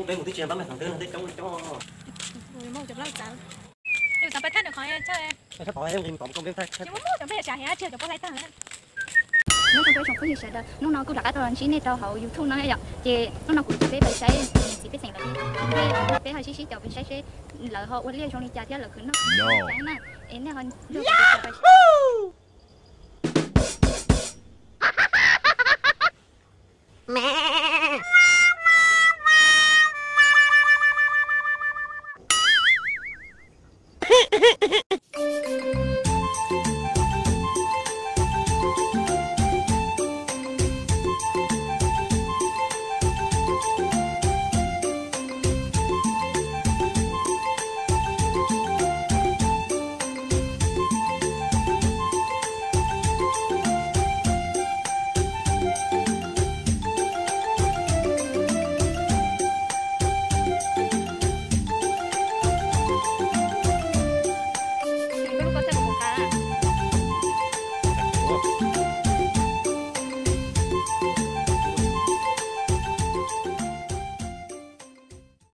Peb mus twb tsis pab me qhov twb no twb coob coob. Lwm xav pab thaj nws qhov chaw. Tsis muaj muaj cov peb xav hiv tsis cov pab laib tag. Nyob zoo peb tsoom phooj ywg sawv daws, hnub no kuj rov qab tau los ntsib nej rau hauv YouTube no yom, ces hnub no kuv coj peb pais saib niam txiv pej xeem lawv thiab, peb ho sib sib caum pais saib seb lawv ho ua liaj zoo li cas thiab lawv khwv noj heev na. Es nej ho nrog kuv pais saib.